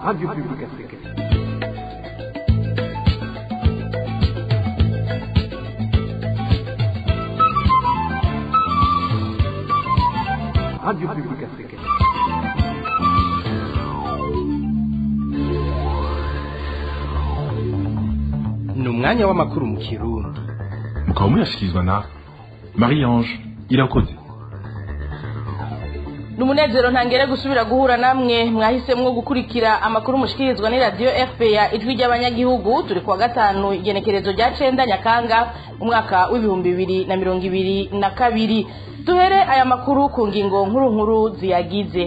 Radio Publique Africaine. Radio Publique Africaine. Ni umwanya w'amakuru mu Kirundi. Mukaba muyashyikirizwa na Marie Ange Irakoze. Ni umunezero ntangere gusubira guhura namwe mwahisemwo gukurikira amakuru mushikirizwa ni radio RPA, Ijwi ry'Abanyagihugu. Turi kuwa gatanu, igenekerezo rya 9 Nyakanga, umwaka wa 2022. Duhere aya makuru ku ngingo nkuru nkuru ziyagize.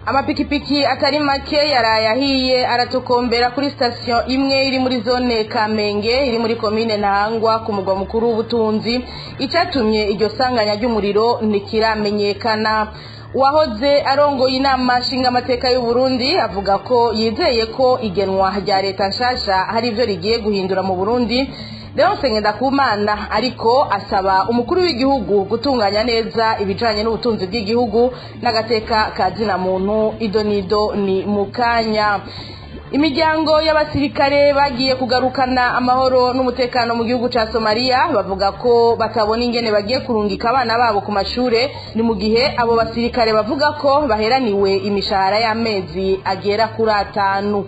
Amapikipiki atari make yaraye ahiye aratokombera kuri sitasiyo imwe iri muri zone Kamenge, iri muri komine Ntahangwa, ku mugwa mukuru w'ubutunzi. Icyatumye iryo sanganya ry'umuriro ntikiramenyekana. Uwahoze arongoye Inama Nshingamateka y'u Burundi avuga ko yizeye ko igenwa rya leta nshasha hari ibyo rigiye guhindura mu Burundi. Leonce Ngendakumana ariko asaba umukuru w'igihugu gutunganya neza ibijanye n'ubutunzi bw'igihugu n'agateka ka zina muntu. Idonido ni mukanya. Imiryango y'abasirikare bagiye kugarukana amahoro n'umutekano mu gihugu ca Somalia bavuga ko batabona ingene bagiye kurungika abana babo ku mashure, ni mu gihe abo basirikare bavuga ko baheraniwe imishahara y'amezi agera kuri 5.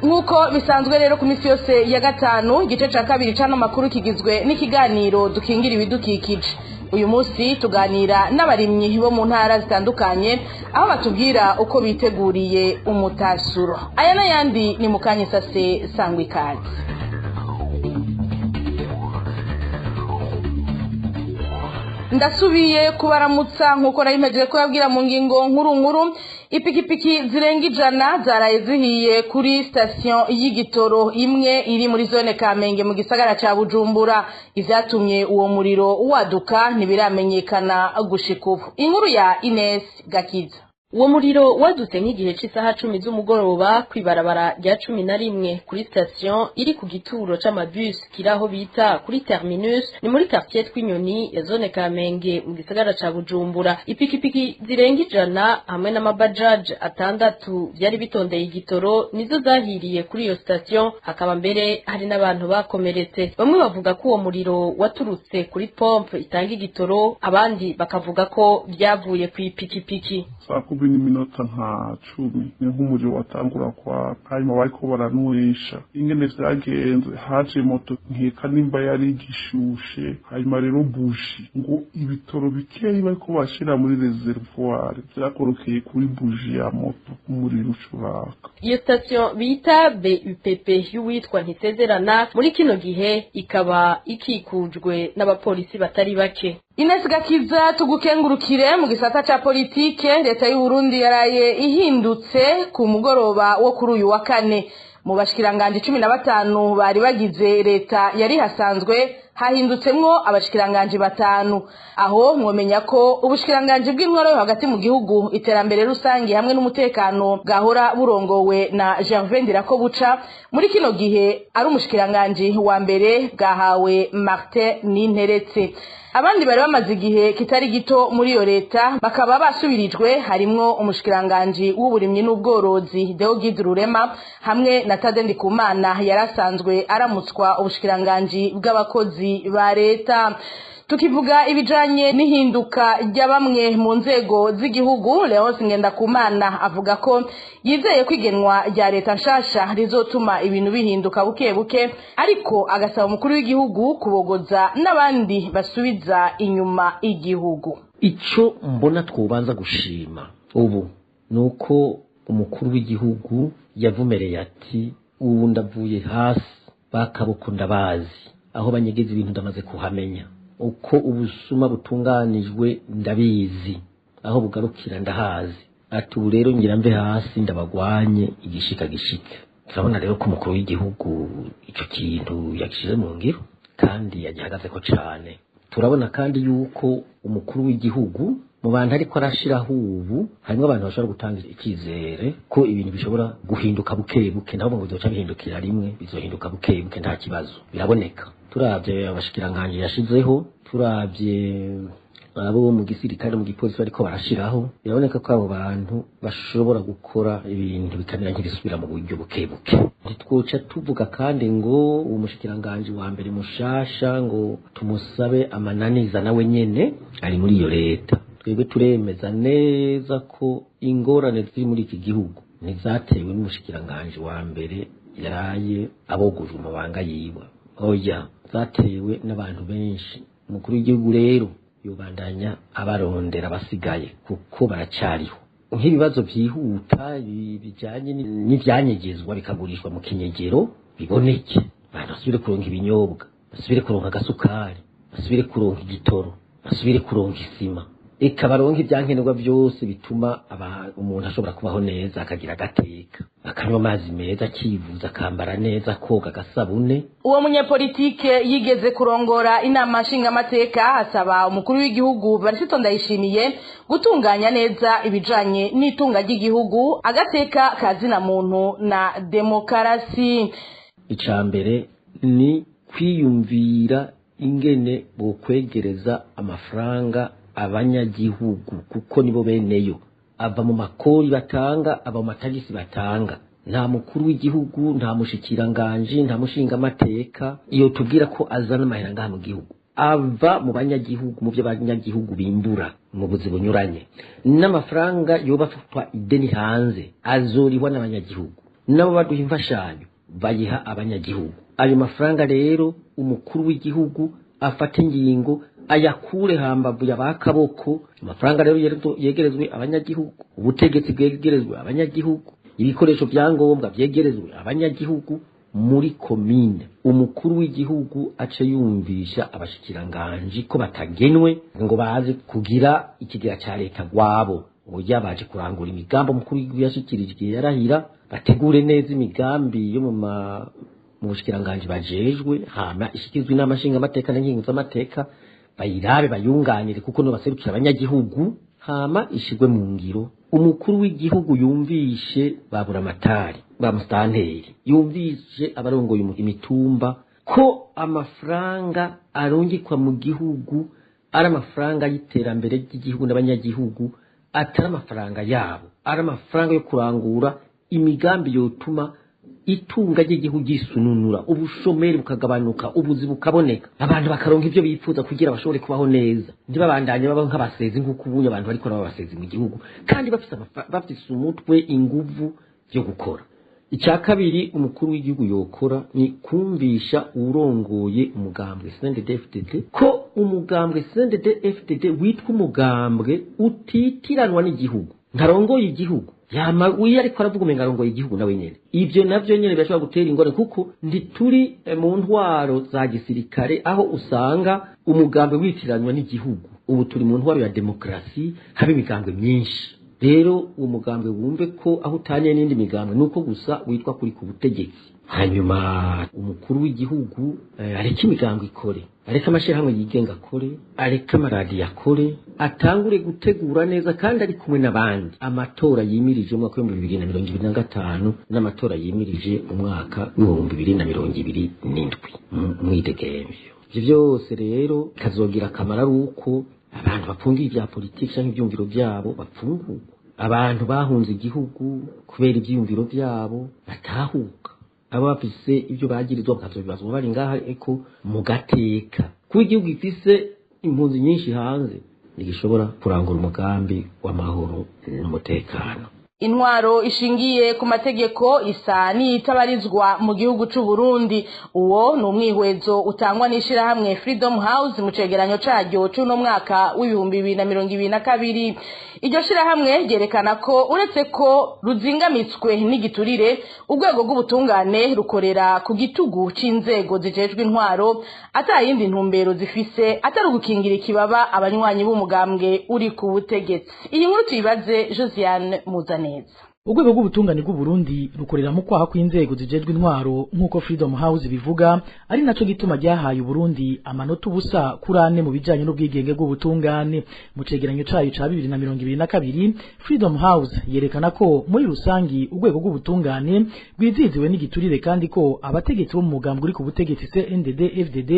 Nk'uko bisanzwe rero ku minsi yose ya gatanu, igice ca kabiri c'ano makuru kigizwe n'ikiganiro Dukingira Ibidukikije. Uyu munsi tuganira n'abarimyi bo mu ntara zitandukanye, aho batubwira uko biteguriye umutasuro. Aya n'ayandi ni mu kanya isase. Sangwa ikaze. Ndasubiye kubaramutsa. Nk'uko nari mpejeje kubabwira mu ngingo nkuru nkuru, ipikipiki zirenga 100 zaraye zihiye kuri sitasiyo y'igitoro imwe iri muri zone Kamenge mu gisagara ca Bujumbura. Ivyatumye uwo muriro waduka ntibiramenyekana gushika ubu. Inkuru ya Ines Gakiza. Uwo muriro wadutse nk'igihe c'isaha 10 z'umugoroba kw'ibarabara rya 11, kuri station iri ku gituro c'amabus kiri aho bita kuri Terminus, ni muri quartier Twinyoni ya zone Kamenge mu gisagara ca Bujumbura. Ipikipiki zirenga 100 hamwe n'amabajaji atandatu vyari bitondeye igitoro nizo zahiriye kuri iyo station, hakaba mbere hari n'abantu bakomeretse. Bamwe bavuga ko uwo muriro waturutse kuri pompe itanga igitoro, abandi bakavuga ko vyavuye kw'ipikipiki. Saa 10:50 ni nk'umuriro watangura kwaka, hanyuma bariko baranurisha. Ingene vyagenze, haje moto, nkeka nimba yari igishushe, hanyuma rero bougie ngo ibitoro bikeyi bariko bashira muri réservoir vyakorokeye kuri bougie ya moto, umuriro ucuraka. Iyo station bita BUPP y'uwitwa Ntisezerana, muri kino gihe ikaba ikikujwe n'abapolisi batari bake. Ines Gakiza, tugukengurukire. Mu gisata ca politike, leta y'u Burundi yaraye ihindutse ku mugoroba wo kuri uyu wa kane. Mu bashikiranganje 15 bari bagize leta yari hasanzwe, hahindutsemwo abashikiranganje batanu. Aho mwomenya ko ubushikiranganje bw'intwaro yo hagati mu gihugu, iterambere rusange hamwe n'umutekano bwahora burongowe na Gervais Ndirakobuca, muri kino gihe ari umushikiranganje wa mbere, bwahawe Martin Ninteretse. Abandi bari bamaze igihe kitari gito muri iyo leta bakaba basubirijwe, harimwo umushikiranganji w'uburimyi n'ubworozi Deogide Rurema hamwe na Tade Ndikumana yarasanzwe aramutswa ubushikiranganji bw'abakozi ba leta. Tukivuga ibijanye n'ihinduka rya bamwe mu nzego z'igihugu, Leonce Ngendakumana avuga ko yizeye kwigenwa rya leta nshasha rizotuma ibintu bihinduka buke buke, ariko agasaba umukuru w'igihugu kubogoza n'abandi basubiza inyuma igihugu. Icyo mbona twobanza gushima ubu ni uko umukuru w'igihugu yavumereye ati: "Ubu ndavuye hasi, bakaboko ndabazi aho banyegeza ibintu, ndamaze kuhamenya uko ubusuma butunganijwe, ndabizi aho bugarukira, ndahazi." Ati: "Ubu rero ngira mve hasi ndabagwanye igishika gishike." Turabona rero ko umukuru w'igihugu icyo kintu yagishyize mu ngiro kandi yagihagazeko cyane. Turabona kandi yuko umukuru w'igihugu mu bantu ariko arashiraho ubu harimo abantu bashobora gutanga icyizere ko ibintu bishobora guhinduka buke buke. Ntabwo ngo bizoca bihindukira rimwe, bizohinduka buke buke, nta kibazo. Biraboneka, turabye abashikiranganji yashizeho, turabye Abo mu gisirikare, mu gipolisi bariko barashiraho, biraboneka ko abo bantu bashobora gukora ibintu bikamera nk'ibisubira mu buryo bukebuke. Ntitwoca tuvuga kandi ngo uwo mushikiranganji wa mbere mushasha ngo tumusabe amananiza, nawe nyene ari muri iyo leta. Twebwe turemeza neza ko ingorane ziri muri iki gihugu ntizatewe n'umushikiranganji wa mbere yaraye abogujwe amabanga yiwe, oya, zatewe n'abantu benshi. Umukuru w'igihugu rero yobandanya abarondera abasigaye kuko baracariho. Nk'ibibazo byihuta bijanye n'ivyanyegezwa bikagurishwa mu kinyegero biboneke, abantu basubire kuronka ibinyobwa, basubire kuronka agasukari, basubire kuronka igitoro, basubire kuronka isima, eka baronke ibyankenerwa byose bituma umuntu ashobora kubaho neza, akagira agateka, akanywa amazi meza, akivuza, akambara neza, koga agasabune. Uwo munyepolitike yigeze kurongora inama nshingamateka asaba umukuru w'igihugu Varisito Ndayishimiye gutunganya neza ibijanye n'itunga ry'igihugu, agateka kazina muntu na demokarasi. Ica mbere ni kwiyumvira ingene bokwegereza amafaranga abanyagihugu, kuko nibo beneyo. Ava mu makori batanga, ava mu matagisi batanga. Nta mukuru w'igihugu, nta mushikiranganji, nta mushingamateka iyo tubwira ko azana amahera ngaha mu gihugu. Ava mu banyagihugu, mu byo abanyagihugu bimbura mu buzi bunyuranye. N'amafaranga yoba afatwa ideni hanze azorihwa n'abanyagihugu, nabo baduha imfashanyo bayiha abanyagihugu. Ayo mafaranga rero umukuru w'igihugu afata ingingo ayakure hambavu ya bakaboko. Amafaranga rero yegerezwe abanyagihugu, ubutegetsi bwegerezwe abanyagihugu, ibikoresho bya ngombwa byegerezwe abanyagihugu muri komine. Umukuru w'igihugu ace yumvisha abashikiranganji ko batagenwe ngo baze kugira ikigega ca leta gwabo, oya, baje kurangura imigambi umukuru w'igihugu yashikirije igihe yarahira. Bategure neza imigambi yo mu bushikiranganji bajejwe, hama ishikirizwe inama nshingamateka n'ingingo z'amateka, bayirabe bayunganire kuko nibo baserukira abanyagihugu, hama ishigwe mu ngiro. Umukuru w'igihugu yumvishe baburamatari, ba musitanteri, yumvishe abarongoye imitumba ko amafaranga arungikwa mu gihugu ari amafaranga y'iterambere ry'igihugu n'abanyagihugu, atari amafaranga yabo, ari amafaranga yo kurangura imigambi yotuma itunga ry'igihugu gisununura, ubushomeri bukagabanuka, ubuzi bukaboneka, abantu bakaronka ivyo bifuza kugira bashobore kubaho neza, ntibabandanye babaho nk'abasezi nk'uko ubunye abantu bariko babasezi mu gihugu kandi bafise umutwe, inguvu yo gukora. Icya kabiri umukuru w'igihugu yokora ni kumvisha urongoye umugambwe CNDD-FDD ko umugambwe CNDD-FDD witwa umugambwe utitiranwa n'igihugu. Ntarongoye igihugu, yama uyo ariko aravuga umenga arongoye igihugu nawe nyene. Ivyo navyo nyene birashobora gutera ingorane, kuko ntituri mu ntwaro za gisirikare aho usanga umugambwe witiranywa n'igihugu. Ubu turi mu ntwaro ya demokarasi, haba imigambwe myinshi. Rero uwo mugambwe wumve ko aho utaniye n'indi migambwe nuko gusa witwa kuri ku butegetsi. Hanyuma umukuru w'igihugu areke imigambwe ikore, areke amashirahamwe yigenga akore, areke amaradiyo akore, atangure gutegura neza kandi ari kumwe n'abandi amatora yimirije umwaka w'2025 n'amatora yimirije umwaka w'2027 mwidegemvyo. Ivyo vyose rero kazogira akamaro ari uko abantu bafungiye ibya politiki canke ivyumviro vyabo bapfungurwa, abantu bahunze igihugu kubera ivyiyumviro vyabo batahuka, abo bafise ibyo bagirizwa bakazobibazwa bari ngaha eko mu gateka. Kuba igihugu gifise impunzi nyinshi hanze ntigishobora kurangura umugambi w'amahoro n'umutekano. Intwaro ishingiye ku mategeko isa n'itabarizwa mu gihugu c'u Burundi. Uwo ni umwihwezo utangwa n'ishirahamwe Freedom House mu cegeranyo caryo c'uno mwaka w'2022. Iryo shirahamwe ryerekana ko uretse ko ruzingamitswe n'igiturire, urwego rw'ubutungane rukorera ku gitugu c'inzego zijejwe intwaro, ata yindi ntumbero zifise atari ugukingira ikibaba abanywanyi b'umugambwe uri ku butegetsi. Iyi nkuru tuyibaze Josiane Muzaneza. Urwego rw'ubutungane bw'u Burundi rukorera mu kwaha kw'inzego zijejwe intwaro, nk'uko Freedom House bivuga, ari naco gituma ryahaye Burundi amanota 0 kuri 4 mu bijanye n'ubwigenge bw'ubutungane. Mu cegeranyo cayo ca 2022, Freedom House yerekana ko muri rusangi urwego rw'ubutungane rwiziziwe n'igiturire, kandi ko abategetsi bo mu mugambwe uri ku butegetsi CNDD FDD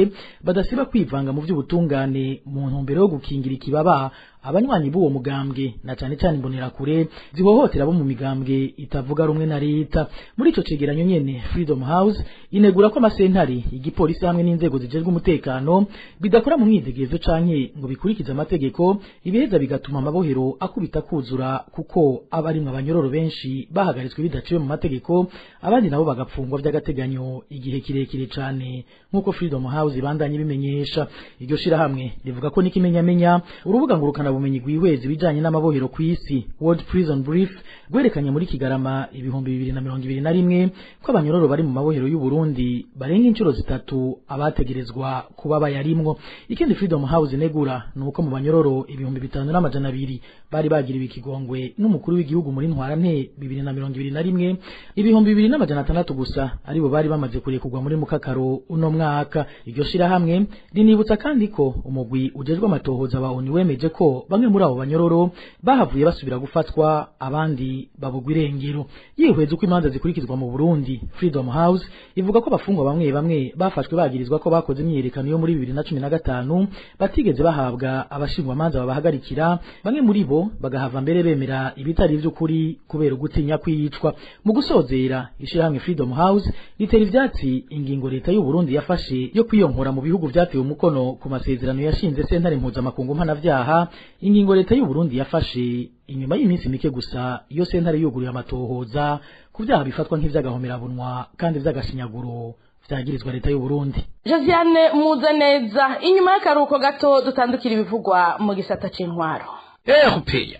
badasiba kwivanga mu vy'ubutungane mu ntumbero yo gukingira ikibaba abanywanyi b'uwo mugambwe, na cane cane imbonerakure zihohotera bo mu migambwe itavuga rumwe na leta. Muri ico cegeranyo nyene, Freedom House inegura ko amasentari, igipolisi hamwe n'inzego zijejwe umutekano bidakora mu mwidegezo canke ngo bikurikize amategeko, ibiheza bigatuma amabohero akubita kuzura, kuko aba arimwo abanyororo benshi bahagaritswe bidaciwe mu mategeko, abandi nabo bagapfungwa vy'agateganyo igihe kirekire cane, nk'uko Freedom House ibandanye bimenyesha. Iryo shirahamwe rivuga ko n'ikimenyamenya urubuga ngurukana bumenyi rwihweza ibijanye n'amabohero kw'isi, World Prison Brief, rwerekanye muri Kigarama 2021 ko abanyororo bari mu mabohero y'u Burundi barenga inshuro zitatu abategerezwa kuba bayarimwo. Ikindi Freedom House negura nuko mu banyororo 5200 bari bagiriwe ikigongwe n'umukuru w'igihugu muri Ntwarante 2021, 2600 gusa aribo bari bamaze kurekurwa muri Mukakaro uno mwaka. Iryo shirahamwe rinibutsa kandi ko umugwi ujejwe amatohoza wa ONU wemeje ko bamwe muri abo banyororo bahavuye basubira gufatwa, abandi babugwa irengero. Yihweza uko imanza zikurikizwa mu Burundi, Freedom House ivuga ko abafungwa bamwe bamwe bafashwe bagirizwa ko bakoze imyiyerekano yo muri 2015 batigeze bahabwa abashingwamanza babahagarikira, bamwe muri bo bagahava mbere bemera ibitari ivy'ukuri kubera ugutinya kwicwa. Mu gusozera, ishirahamwe Freedom House ritera ivyatsi ingingo leta y'u Burundi yafashe yo kwiyonkora mu bihugu vyatewe umukono ku masezerano yashinze sentare mpuzamakungu mpanavyaha, ingingo leta y'u Burundi yafashe inyuma y'iminsi mike gusa iyo sentare yuguruye amatohoza ku vyaha bifatwa nk'ivy'agahomerabunwa kandi vy'agashinyaguro vyagirizwa leta y'u Burundi. Josiane Muzaneza, inyuma y'akaruhuko gato dutandukira ibivugwa mu gisata c'intwaro. RPA.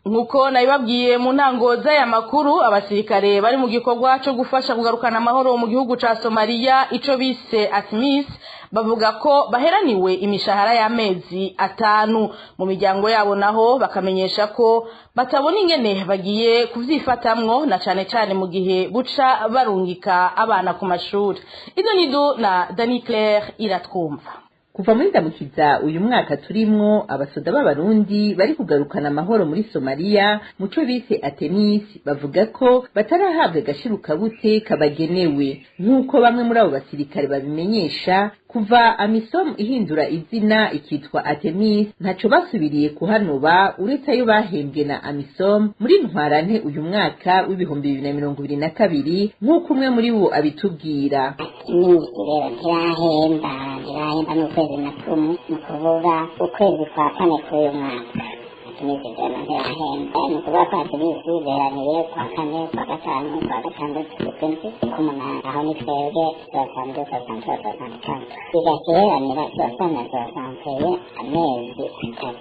Nkuko nabibabwiye mu ntango z'aya makuru, abasirikare bari mu gikorwa cyo gufasha kugarukana amahoro mu gihugu ca Somalia, ico bise ATMIS, bavuga ko baheraniwe imishahara y'amezi 5. Mu miryango yabo naho bakamenyesha ko batabona ingene bagiye kuvyifatamwo, na cane cane mu gihe buca barungika abana ku mashuri. Ido nido na Dani Claire Iratwumva. Kuva muri Ndamukiza uyu mwaka turimwo, abasoda b'Abarundi bari kugarukana amahoro muri Somaliya muco bise ATMIS bavuga ko batarahabwa agashirukabute kabagenewe, nk'uko bamwe muri abo basirikare babimenyesha. Kuva AMISOM ihindura izina ikitwa ATMIS, ntaco basubiriye kuhanuba uretse ayo bahembwe na AMISOM muri Ntwarante uyu mwaka w'2022, nk'uko umwe muri bo abitubwira. ATMIS rero ntirahemba, ntirahemba n'ukwezi na kumwe, ni ukuvuga ukwezi kwa kane k'uyu mwaka. ATMIS rero ntirahemba, ni ukuvuga ko ATMIS beraniye kwa kane, kwa gatanu, kwa gatandatu, ukwezi k'umunani, aho ni twebwe 62, 63, 64, bigaheranira 60 na 61, amezi 3,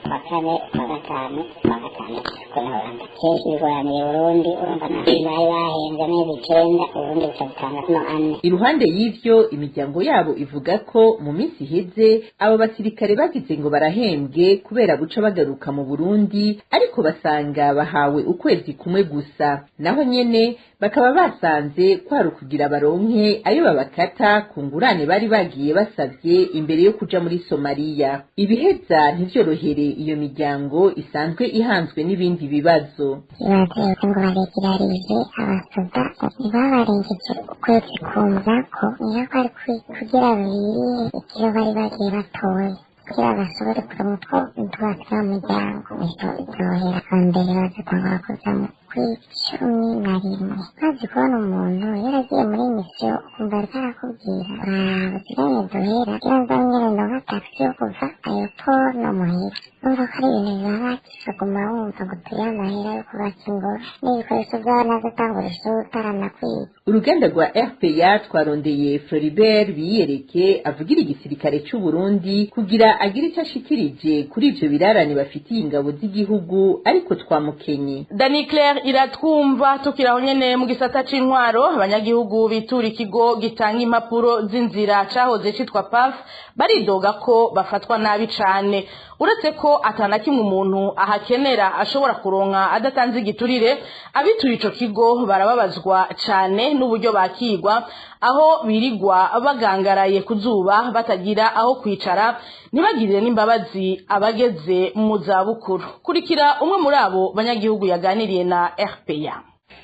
kwa kane, kwa gatanu, kwa gatandatu. Ko naho kenshi bigoraniye Burundi, urumva bari bahembwe amezi 9, Uburundi buca butanga no ane. Iruhande y'ivyo, imiryango yabo ivuga ko mu minsi iheze abo basirikare bagize ngo barahembwe kubera buca bagaruka mu Burundi, ariko basanga bahawe ukwezi kumwe gusa. Naho nyene bakaba basanze kwari ukugira baronke ayo babakata ku ngurane bari bagiye basavye imbere yo kuja muri Somaliya. Ibiheza ntivyorohere iyo miryango isanzwe ihanzwe n'ibindi bibazo. Ibaze ngo baregerarije abasoda, ntibabarengeje ukwezi kumva ko niyo kwari kugira birire ikiro bari bagiye batoye, kugira bashobore kuronka utwo tubasaba mu muryango. Bizohera mbere bazatangura kuza mu kw'icumi na rimwe. Maze kubona umuntu yaragiye muri misiyo, ukumva ariko arakubwira uraraba usiganye duhera kugira nzongere ndonke taxi yo kuva aéroport no muhira, urumva ko ari ibintu bibabaje. Ukaguma wumva ngo turiye amahera yo kubaka ingoro n'ibikoresho by'abana gutangura ishuri utaranakwiga. Uruganda rwa RPA twarondeye Floribert Biyereke avugira igisirikare c'u Burundi kugira agire ico ashikirije kuri ivyo birarane bafitiye ingabo z'igihugu, ariko twamukenye. Dani Claire. Iratwumva. Tukiraho nyene mu gisata c'intwaro, abanyagihugu bitura ikigo gitanga impapuro z'inzira cahoze citwa PAF baridoga ko bafatwa nabi cane. Uretse ko atana kimwe umuntu ahakenera ashobora kuronka adatanze igiturire, abituye ico kigo barababazwa cane n'uburyo bakigwa, aho birigwa bagangaraye kuzuba batagira aho kwicara, ntibagirire n'imbabazi abageze mu zabukuru. Kurikira umwe muri abo banyagihugu yaganiriye na RPA.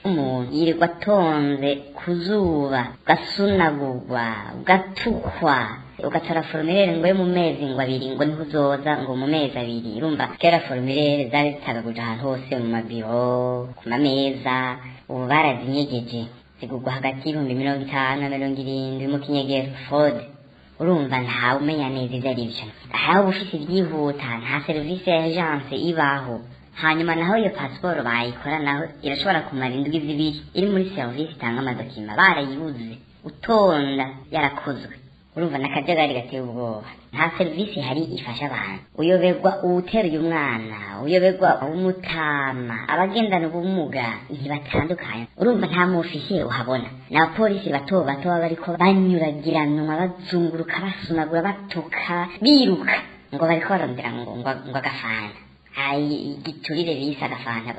Umuntu yirirwa atonze ku zuba, ugasunagurwa, ugatukwa, ugatora formulaire ngo yo mu mezi ngo abiri, ngo niho uzoza ngo mu mezi abiri. Urumva kera formulaire zari zitagaguje ahantu hose, mu mabiro, ku mameza. Ubu barazinyegeje, zigurwa hagati y'50,000 na 70,000 mu kinyegero, fraude. Urumva ntawe umenya neza ivyo ari vyo, aho uba ufise ibyihuta, nta serivisi ya agence ibaho. Hanyuma naho iyo pasiporo bayikora naho irashobora kumara indwi 2 iri muri serivisi itanga amadokima, barayibuze, utonda yarakozwe. Urumva n'akajagari gateye ubwoba, nta serivisi ihari ifasha abantu. Uyoberwa uwuteruye umwana, uyoberwa umutama, abagendana ubumuga ntibatandukanye. Urumva nta mufisiye uhabona, ni abapolisi bato bato baba bariko banyuragiranwa, bazunguruka, basunagura, batuka, biruka ngo bariko barondera ngo agafanta. Igiturire bise agafanta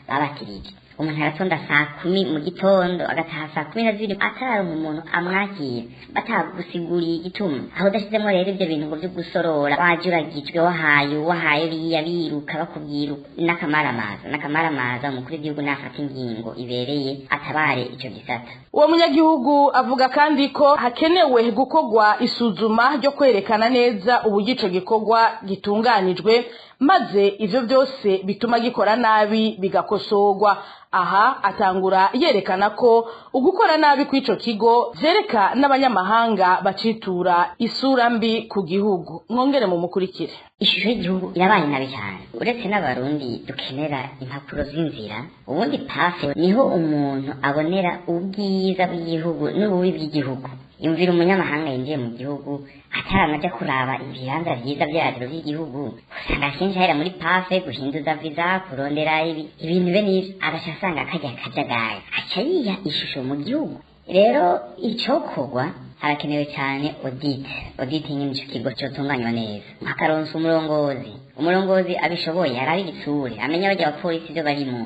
babatirije. Umuntu aratonda saa 10 mu gitondo, agataha saa 12 atararonka umuntu amwakira, batagusiguriye igituma. Aho udashizemo rero ivyo bintu ngo vyo gusorora, wajuragijwe, wahaye wahaye biriya, biruka bakubwira n'akamaramaza n'akamaramaza. Umukuru w'igihugu nafata ingingo ibereye, atabare ico gisata. Uwo munyagihugu avuga kandi ko hakenewe gukorwa isuzuma ryo kwerekana neza uburyo ico gikorwa gitunganijwe, maze ivyo byose bituma gikora nabi bigakosorwa. Aha atangura yerekana ko ugukora nabi kw'ico kigo vyereka n'abanyamahanga bacitura isura mbi ku gihugu. Mwongere mu mukurikire. Ishusho y'igihugu irabaye nabi cyane. Uretse n'abarundi dukenera impapuro z'inzira, ubundi PAF niho umuntu abonera ubwiza bw'igihugu n'ububi bw'igihugu. Yumvira umunyamahanga yinjiye mu gihugu ataranaja kuraba ibibanza vyiza vy'iradiyo vy'igihugu, usanga akenshi ahera muri PAF guhinduza visa, kurondera ibintu bene ivyo, agaca asanga karya kajagari, aca yiha ishusho mu gihugu. Rero icokorwa, harakenewe cyane audit. Audit nyine, ico kigo cotunganywa neza, hakaronsa umurongozi abishoboye, araba igitsure, amenya barya abapolisi ivyo barimo,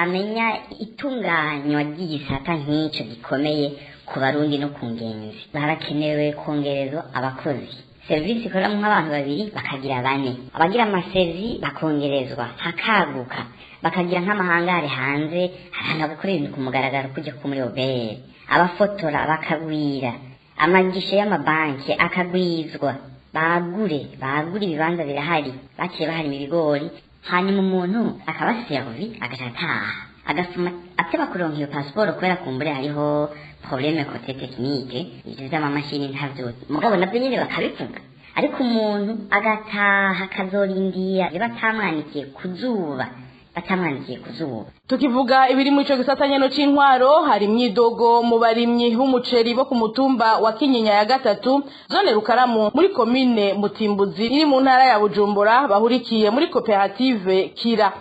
amenya itunganywa ry'igisata nk'ico gikomeye ku Barundi no ku ngenzi. Harakenewe kongerezwa abakozi, serivisi ikoreramo nk'abantu babiri bakagira bane, abagira amasezi bakongerezwa, hakaguka, bakagira nk'amahangare hanze, abantu bagakora ibintu ku mugaragaro, kujya ku muri obere, abafotora bakagwira, amagishe y'amabanki akagwizwa, bagure bagure ibibanza birahari, baciye baharima ibigori, hanyuma umuntu akaba servi, agaca ataha, agasuma ateba kuronka iyo pasiporo, kubera kumbure hariho problème côté technique, ivyo vy'amamashini ntavyo, mugabo navyo nyene bakabivuga. Ariko umuntu agataha akazorindira iyo batamwandikiye ku zuba, batamwandikiye ku zuba. Tukivuga ibiri mu ico gisata nyene c'intwaro, hari imyidogo mu barimyi b'umuceri bo ku mutumba wa Kinyinya ya gatatu, zone Rukaramu, muri komine Mutimbuzi iri mu ntara ya Bujumbura, bahurikiye muri koperative Kira.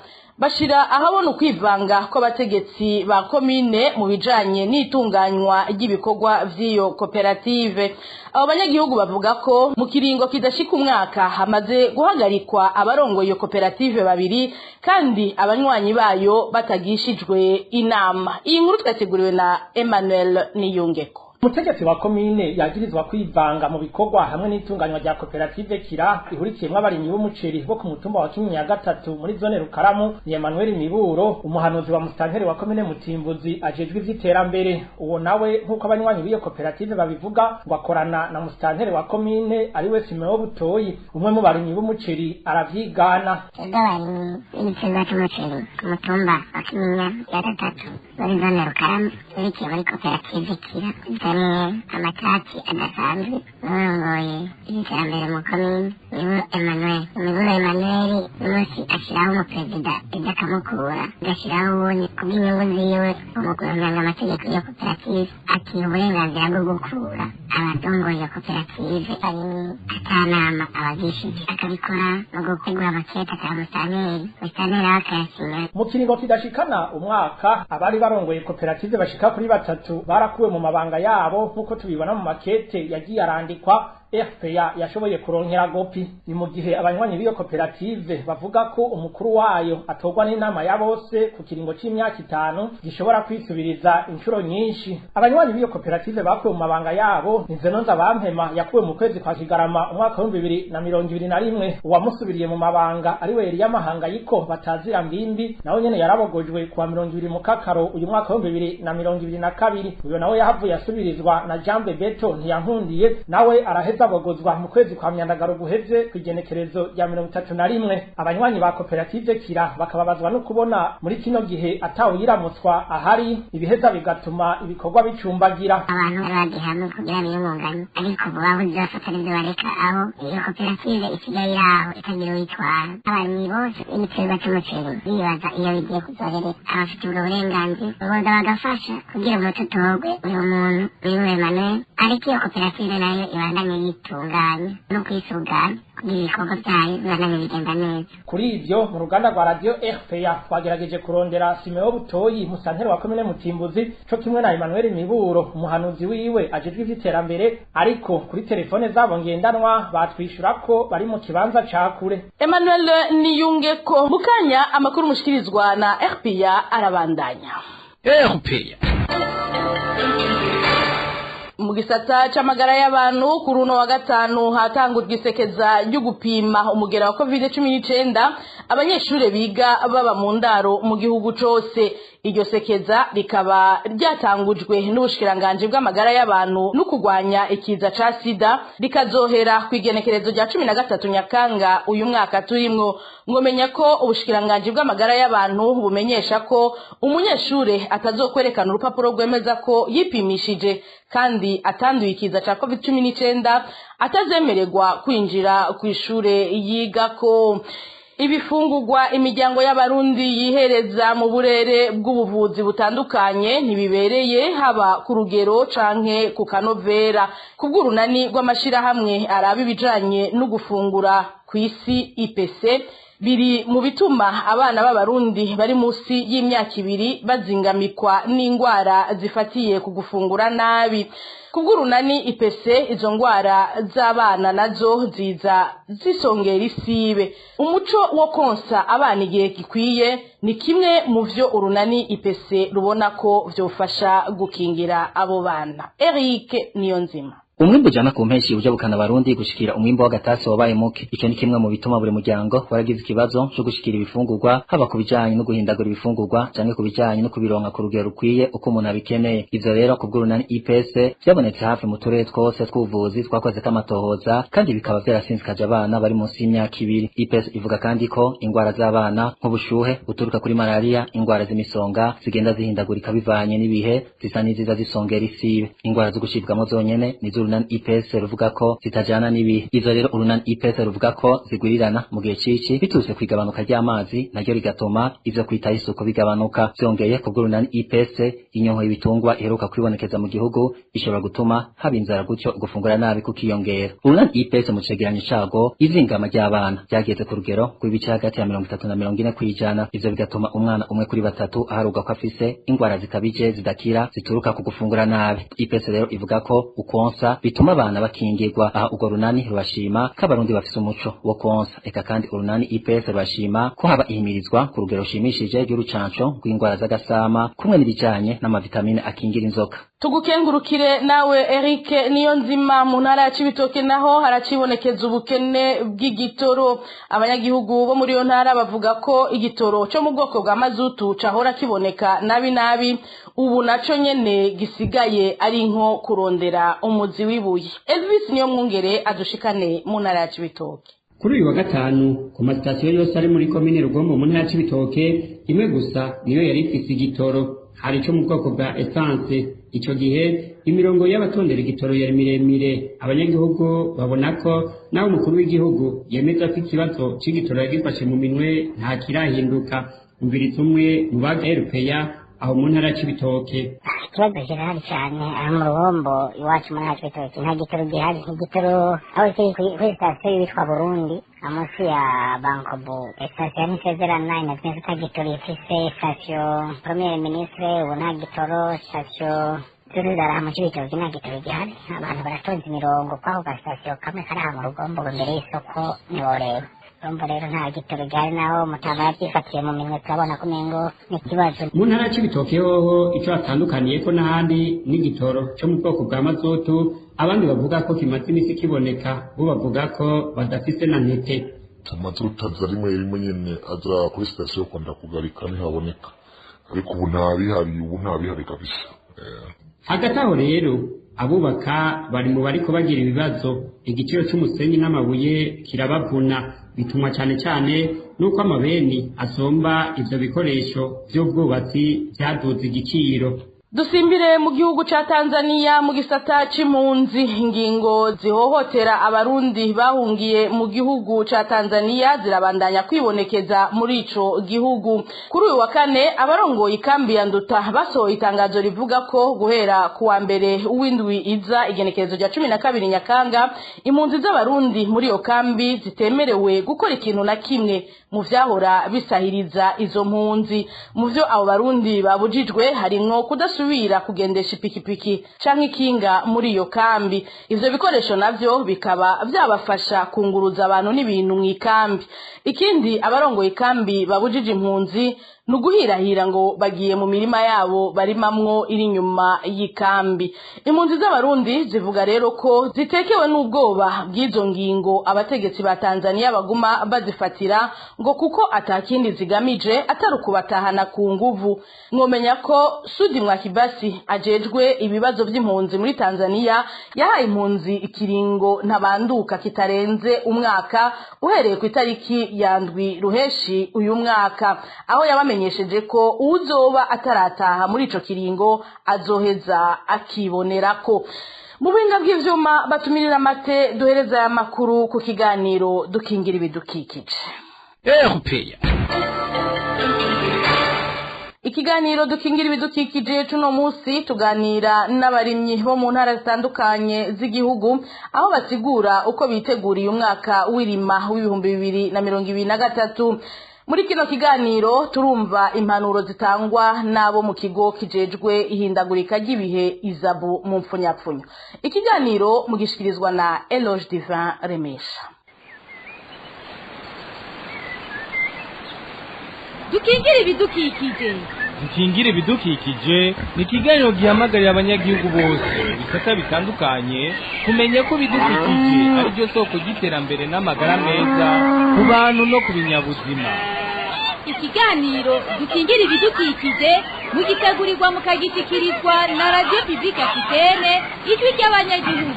Bashira ahabona ukwivanga kw'abategetsi ba komine mu bijanye n'itunganywa ry'ibikorwa vy'iyo koperative. Abo banyagihugu bavuga ko mu kiringo kidashika umwaka hamaze guhagarikwa abarongoye iyo koperative babiri, kandi abanywanyi bayo batagishijwe inama. Iyi nkuru twateguriwe na Emmanuel Niyungeko. Umutegetsi wa komine yagirizwa kwivanga mu bikorwa hamwe n'itunganywa rya koperative Kira ihurikiyemwo abarimyi b'umuceri bo ku mutumba wa Kinyinya ya gatatu muri zone Rukaramu ni Emmanuel Miburo, umuhanuzi wa musitanteri wa komine Mutimbuzi ajejwe ivy'iterambere. Uwo nawe, nk'uko abanywanyi b'iyo koperative babivuga, ngo akorana na musitanteri wa komine ariwe Simeo Butoyi. Umwe mu barimyi b'umuceri aravyigana. Twebwe abarimyi b'igiterwa c'umuceri ku mutumba wa Kinyinya ya gatatu muri zone Rukaramu yerekeye muri koperative Kira, Bafitaniye amatati adasanzwe n'urongoye iterambere mu komine Miburo Emmanuel. Miburo Emmanuel umunsi ashyiraho umuperezida, ejo akamukura agashyiraho uwundi kubw'inyungu ziwe. Umuguranyanga amategeko ya koperative akiha uburenganzira bwo gukura abarongoye iyo koperative arimwe atanama abagishije, akabikora mu gutegura amakete akaba musitanteri, musitanteri nawe akayasinya. Mu kiringo kidashikana umwaka, abari barongoye koperative bashika kuri batatu barakuwe mu mabanga yabo, nk'uko tubibona mu makete yagiye arandikwa RPA yashoboye kuronkera gopi. Ni mu gihe abanywanyi b'iyo koperative bavuga ko umukuru wayo atorwa n'inama ya bose ku kiringo c'imyaka 5 gishobora kwisubiriza inshuro nyinshi. Abanywanyi b'iyo koperative bakuwe mu mabanga yabo ni Zenonza Bampema yakuwe mu kwezi kwa Kigarama umwaka wa 2021, uwamusubiriye mu mabanga ari we Eliya Mahangayiko batazira mbimbi, nawe nyene yarabogojwe kuwa 20 Mukakaro uyu mwaka wa 2022. Uyo nawe yahavuye asubirizwa na Jean Bebeto Ntiyankundiye, nawe araheza bogozwa mu kwezi kwa Myandagaro guheze kw'igenekerezo rya 31. Abanywanyi ba koperative Kira bakababazwa no kubona muri kino gihe atawuyiramutswa ahari, ibiheza bigatuma ibikorwa bicumbagira. Abantu bari bagiye hamwe kugira biyungunganye, ariko ubu babuze bafata n'ibyo bareka, aho iyo koperative isigaye iri aho itagira uwitwara. Abarimyi bose b'igiterwa c'umuceri bibaza iyo bigiye kuzoherera. Abafite ubwo burenganzira boza bagafasha kugira umuti utorwe uyu muntu Miburo Emmanuel, ariko iyo koperative nayo ibandanye yitunganya no kwisuganya kugira ibikorwa vyayo bibandanye bigenda neza. Kuri ivyo, mu ruganda rwa radio RPA twagerageje kurondera Simeo Butoyi, musanteri wa komine Mutimbuzi, co kimwe na Emmanuel Miburo, umuhanuzi wiwe ajejwe ivy'iterambere, ariko kuri telefone zabo ngendanwa batwishura ko bari mu kibanza ca kure. Emmanuel Niyungeko mukanya amakuru mushikirizwa na RPA arabandanya. RPA. Mu gisata c'amagara y'abantu, kuri uno wa gatanu hatangujwe isekeza ryo gupima umugera wa COVID-19 abanyeshure biga baba mu ndaro mu gihugu cose. Iryo sekeza rikaba ryatangujwe n'ubushikiranganje bw'amagara y'abantu no kurwanya ikiza ca sida, rikazohera kw'igenekerezo rya 13 Nyakanga uyu mwaka turimwo. Mwomenya ko ubushikiranganje bw'amagara y'abantu bumenyesha ko umunyeshure atazokwerekana urupapuro rwemeza ko yipimishije kandi atanduye ikiza ca COVID-19 atazemererwa kwinjira kw'ishure yigako. Ibifungurwa imiryango y'abarundi yihereza mu burere bw'ubuvuzi butandukanye ntibibereye, haba ku rugero canke ku kanovera. Kubw'urunani rw'amashirahamwe araba ibijanye no gufungura kw'isi IPC, biri mu bituma abana b'abarundi bari munsi y'imyaka 2 bazingamikwa n'ingwara zifatiye ku gufungura nabi. Kubw'urunani IPC, izo ngwara z'abana nazo ziza zisongera isibe. Umuco wo konsa abana igihe gikwiye ni kimwe mu vyo urunani IPC rubona ko vyofasha gukingira abo bana. Eric Niyonzima. Umwimbu ujana ku mpeshi ujabukana abarundi gushikira umwimbu w'agatasi wabaye muke. Ico ni kimwe mu bituma buri muryango waragize ikibazo co gushikira ibifungurwa, haba ku bijanye no guhindagura ibifungurwa canke ku bijanye no kubironka ku rugero rukwiye uko umuntu abikeneye. Ivyo rero ku bw'urunani IPS vyabonetse hafi mu turere twose tw'ubuvuzi twakoze k'amatohoza, kandi bikaba vyarasinzikaje abana bari munsi y'imyaka 2. IPS ivuga kandi ko ingwara z'abana nk'ubushuhe buturuka kuri malaria, ingwara z'imisonga zigenda zihindagurika bivanye n'ibihe, zisa n'iziza zisongera isibe. Ingwara zo gushibwamo zonyene nizo urunani IPS ruvuga ko zitajana n'ibihe. Izo rero urunani IPS ruvuga ko zigwirirana mu gihe cici biturutse kwigabanuka ry'amazi, naryo rigatuma ivyo kwitaho isuku bigabanuka. Vyongeye, ku bw'urunani IPS, inyonko y'ibitungwa iheruka kwibonekeza mu gihugu ishobora gutuma haba inzara, gutyo gufungura nabi kukiyongera. Urunani IPS mu cegeranyo cago, izingama ry'abana ryageze ku rugero rw'ibice hagati ya 30 na 40%. Ivyo bigatuma umwana umwe kuri batatu aharugwa ko afise ingwara zikabije zidakira zituruka ku gufungura nabi. IPS rero ivuga ko ukonsa bituma abana bakingirwa. Aha urwo runani rubashima ko abarundi bafise umuco wo konsa. Eka kandi urunani IPS rubashima ko haba ihimirizwa ku rugero rushimishije ry'urucanco rw'ingwara z'agasama kumwe n'ibijanye n'amavitamine akingira inzoka. Tugukengurukire nawe Eric Niyonzima. Mu ntara ya Cibitoke naho haracibonekeza ubukene bw'igitoro. Abanyagihugu bo muri iyo ntara bavuga ko igitoro cyo mu bwoko bwa mazutu cahora kiboneka nabi nabi, ubu naco nyene gisigaye ari nko kurondera umuzi w'ibuye. Elvis Niyomwungere adushikane mu ntara ya Cibitoke. Kuri uyu wa gatanu, ku masitasiyo yose ari muri komine Rugombo mu ntara ya Cibitoke, imwe gusa niyo yari ifise igitoro, hari ico mu bwoko bwa essence. Ico gihe imirongo y'abatondera igitoro yari miremire. Abanyagihugu babona ko naho umukuru w'igihugu yemeza ko ikibazo c'igitoro yagifashe mu minwe nta kirahinduka. Umviriza umwe mu ba RPA aho mu ntara c'Ibitoke. Ikibazo kirahari cyane aha mu Rugombo iwacu mu ntara c'Ibitoke, nta gitoro gihari. Igitoro aho kiri kuri sitasiyo yitwa Burundi munsi ya Bankobu, sitasiyo ntisezerana imaze iminsi ata gitoro ifise. Sitasiyo Premier Ministre ubu nta gitoro, sitasiyo zose mu Cibitoke nta gitoro gihari. Abantu baratonze imirongo kwako gasitasiyo kamwe kari aha mu Rugombo imbere y'isoko, ntiworeba. Urumva rero nta gitoro gihari, naho mutama yabyifatiye mu minwe, turabona ko umengo ni ikibazo. Mu ntara c'Ibitoke hoho ico hatandukaniye ko n'ahandi n'igitoro co mu bwoko bwa mazutu, abandi bavuga ko kimaze imisi kiboneka, bo bavuga ko badafise na ntete. Amazutu aza rimwe rimwe nyene, aza kuri sitasiyo kwenda kugarika ntihaboneka, ariko ubu ntabihari, ubu ntabihari kabisa. Hagati aho rero abubaka bari mu bariko bagira ibibazo. Igiciro c'umusenyi n'amabuye kirabavuna, bitumwa cane cane nuko amabeni asomba ivyo bikoresho vy'ubwubatsi vyaduze igiciro. Dusimbire mu gihugu ca Tanzania mu gisata c'impunzi. Ingingo zihohotera abarundi bahungiye mu gihugu ca Tanzania zirabandanya kwibonekeza muri ico gihugu. Kuri uyu wa kane abarongoye ikambi ya Nduta basohoye itangazo rivuga ko guhera ku wa mbere w'indwi iza, igenekerezo rya 12 Nyakanga, impunzi z'abarundi muri iyo kambi zitemerewe gukora ikintu na kimwe mu vyahora bisahiriza izo mpunzi. Mu vyo abo barundi babujijwe harimwo kudasubira kugendesha ipikipiki canke ikinga muri iyo kambi. Ivyo bikoresho navyo bikaba vyabafasha kunguruza abantu n'ibintu mw'ikambi. Ikindi abarongoye ikambi babujije impunzi nuguhirahira ngo bagiye mu mirima yabo barimamwo iri nyuma y'ikambi. Impunzi z'abarundi zivuga rero ko zitekewe n'ubwoba bw'izo ngingo abategetsi ba Tanzania baguma bazifatira, ngo kuko atakindi zigamije atari ukubatahana ku nguvu. Mwomenya ko Sudi Mwakibasi ajejwe ibibazo by'impunzi muri Tanzania yahaye impunzi ikiringo ntabanduka kitarenze umwaka uhereye ku itariki ya 7 Ruheshi uyu mwaka, aho yabamenyesheje ko uzoba atarataha muri ico kiringo azoheza akibonerako. Mu buhinga bw'ivyuma batumirira amate, duhereza aya makuru ku kiganiro dukingira ibidukikije. RPA. Ikiganiro dukingira ibidukikije cuno musi tuganira n'abarimyi bo mu ntara zitandukanye z'igihugu, aho basigura uko biteguriye umwaka w'irima w'2023. Muri kino kiganiro turumva impanuro zitangwa n'abo mu kigo kijejwe ihindagurika ry'ibihe Izabu mu mfunyapfunyo. Ikiganiro mugishikirizwa na Eloge Divin Remesha. Dukingira ibidukikije. Dukingira ibidukikije ni ikiganiro gihamagarira abanyagihugu bose mu bisata bitandukanye kumenya ko ibidukikije ari ryo soko ry'iterambere n'amagara meza ku bantu no ku binyabuzima. Ikiganiro dukingira ibidukikije mugitegurirwa mukagishikirizwa na Radio Publique Africaine, ijwi ry'abanyagihugu.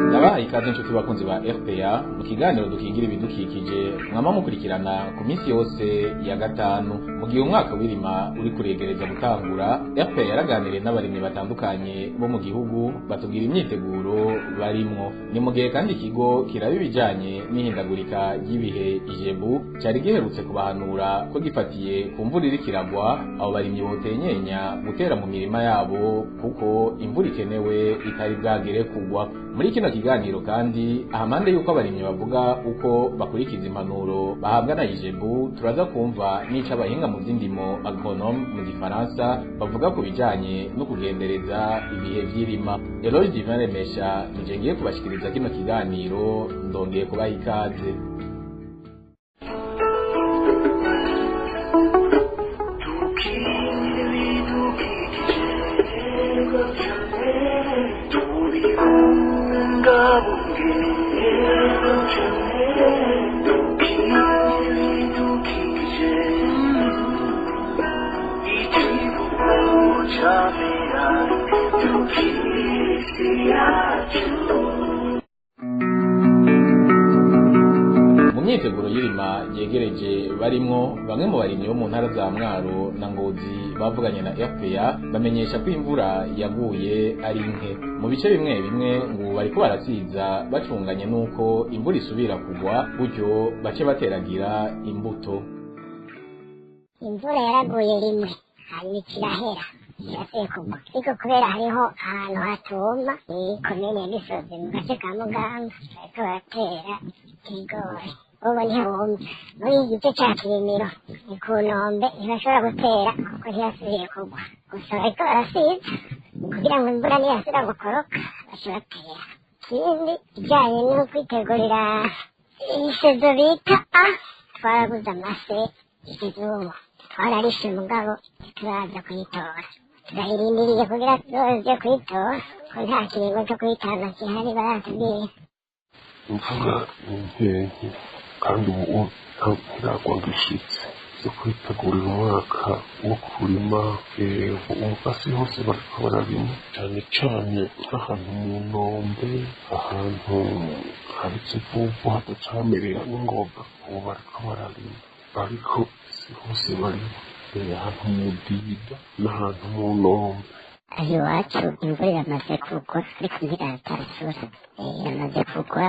Ndabahaye ikaze inshuti bakunzi ba RPA mu kiganiro dukingira ibidukikije mwama mukurikirana ku minsi yose ya gatanu. Mu gihe umwaka w'irima uri kuregereza gutangura, RPA yaraganiriye n'abarimyi batandukanye bo mu gihugu batubwira imyiteguro barimwo. Ni mu gihe kandi ikigo kiraba ibijanye n'ihindagurika ry'ibihe Ijebu cari giherutse kubahanura ko gifatiye ku mvura iriko iragwa, abo barimyi botenyenya gutera mu mirima yabo kuko imvura ikenewe itari bwagere kugwa. Muri kino kiganiro kandi ahamande yuko abarimyi bavuga uko bakurikiza impanuro bahabwa na Ijebu, turaza kumva n'ico abahinga mu vy'indimo agronome mu gifaransa bavuga ku bijanye no kugendereza ibihe vy'irima. Eloge Divin Remesha nije ngiye kubashikiriza kino kiganiro, ndongeye kubaha ikaze. Mu myiteguro y'irima ry'irima ryegereje barimwo, bamwe mu barimyi bo mu ntara za Mwaro na Ngozi bavuganye na RPA bamenyesha ko imvura yaguye ari nke. Mu bice bimwe bimwe ngo bariko barasiza bacunganye nuko imvura isubira kugwa, gutyo bace bateragira imbuto. Imvura yaraguye rimwe hanyuma ikirahera, irasubiye kugwa, ariko kubera hariho ahantu hatuma ni komine ya Gisozi mu gace ka Mugamba bariko baratera ibigori, ubu ntihumye. Muri iki gice ca Kirimiro ni ku ntombe, ntibashobora gutera kuko ntiyasubiye kugwa. Gusa bariko barasiza kugira ngo imvura niyasubira gukoroka bace batera. Ikindi kijanye no kwitegurira isezo bita A, twaraguze amase y'ikizungu, twararishe mugabo ntituraza kuyitora, turayirindiriye kugira tuzoze kuyitora ko nta kiringo co kuyitanga gihari baratubwiye. Imvura ni nkenke kandi ubu ntiragwa ngo ishitse zo kwitegurira umwaka wo kurima. Umukasi hose bariko bararima, cane cane nk'ahantu mu ntombe, ahantu hari ikivuvu hadacamerera n'ingoga, ubu bariko bararima, ariko si hose barima, ahantu mu dida n'ahantu mu ntombe. Aho iwacu imvura iramaze kugwa ariko ntiratasura. Iramaze kugwa